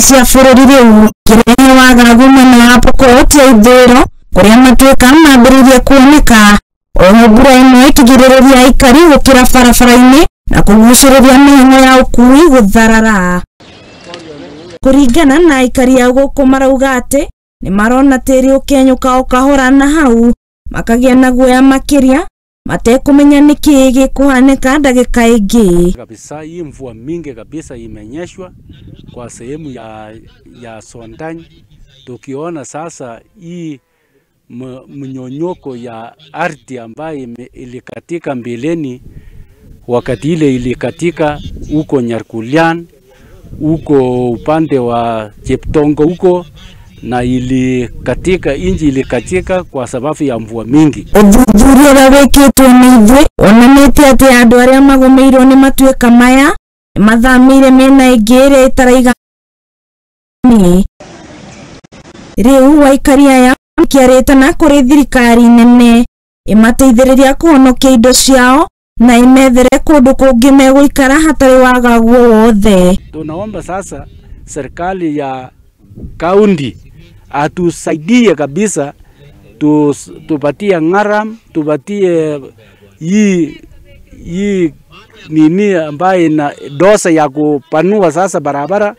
ciothe cia bũrũri rĩu kĩrehe wagagu mwena wa Pokot ya ithũĩro kũrĩa matuĩka mambĩrĩirie kuoneka. Oho mbura ĩno ĩkĩgirĩrĩria aikari gũkĩra barabara-inĩ na kũgucĩrĩria mĩhang'o ya ũkui gũtharara. Kũringana na aikari a gũkũ marauga atĩ nĩ marona tĩri ũkĩenyũka o kahora na hau makagĩa na guoya makĩria matekũmenya nĩkĩĩ gĩkũhanĩka ndagĩka ĩngĩ. Kabisa hii mvua mingi kabisa imenyeshwa kwa sehemu ya Sondany. Tukiona sasa hii mnyonyoko ya ardhi ambayo ilikatika mbeleni, wakati ile ilikatika huko Nyarkulian, huko upande wa Cheptongo huko, na ilikatika inji ilikatika kwa sababu ya mvua mingi. Ũthuthuria ũrĩa wĩkĩtwo nĩ ithuĩ wonanĩtie atĩ andũ arĩa magũmĩirwo nĩ matuĩka maya nĩmathamĩire mĩena ĩngĩ ĩrĩa ĩtaraiganĩire. Rĩu aikari aya makĩarĩtana kũrĩ thirikari nene ĩmateithĩrĩria kũhonokia indo ciao na imethere kũndũ kũngĩ megũikara hatarĩ wagagu o wothe. Tunaomba sasa serikali ya kaunti atusaidie kabisa, tupatie ngaram, tupatie hii nini ambaye ina dosa ya kupanua sasa barabara,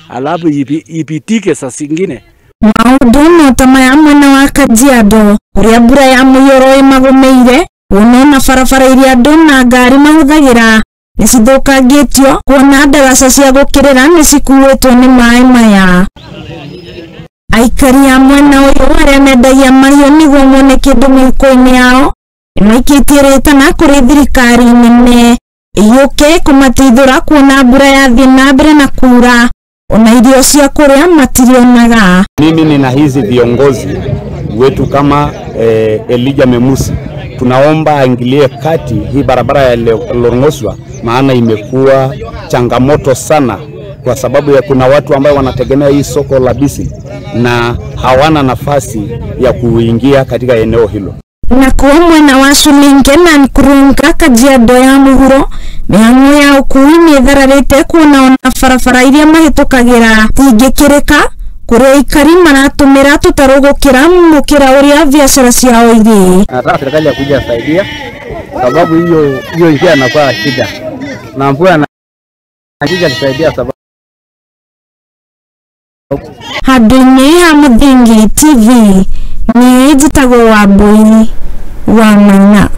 alafu ipitike sasa ingine. Maũndũ no ta maya mwena wa Kajiado kũrĩa mbura ya mũiyũro ĩmagũmĩire, kuona ona barabara iria andũ na ngari mahũthagĩra nĩcithũkangĩtio, kuona ndaraca cia gũkĩrĩra nĩcikuĩtwo nĩ maĩ maya. Aikari a mwena ũyũ arĩa mendagia mahiũ nĩguo mone kĩndũ mĩhuko-inĩ yao nĩmaikĩtie rĩtana kũrĩ thirikari nene ĩyũke kũmateithũra kuona mbura yathiĩ na mbere na kura ona irio cia kũrĩa matirionaga. Mimi nina hizi viongozi wetu kama Elijah Memusi, tunaomba aingilie kati hii barabara ya Lorngosua, maana imekuwa changamoto sana kwa sababu ya kuna watu ambao wanategemea hii soko la Bisi na hawana nafasi ya kuingia katika eneo hilo. Na kuwa mwena wa Sulinge na Nkurunga Kajiado ya mũhuro mĩhang'o ya ũkui nĩĩthararĩte kuona ona barabara iria mahĩtũkagĩra tingĩkĩrĩka kũrĩa aikari maratũmĩra tũtarũ gũkĩra mũkĩra ũrĩa biacara ciao irĩ. Nataka serikali ya saidia sababu hiyo njia inakuwa shida na mvua na kuja kusaidia sababu. Handũ-inĩ ha Mũthingi TV nĩ njĩtagwo Wambui wa Maina.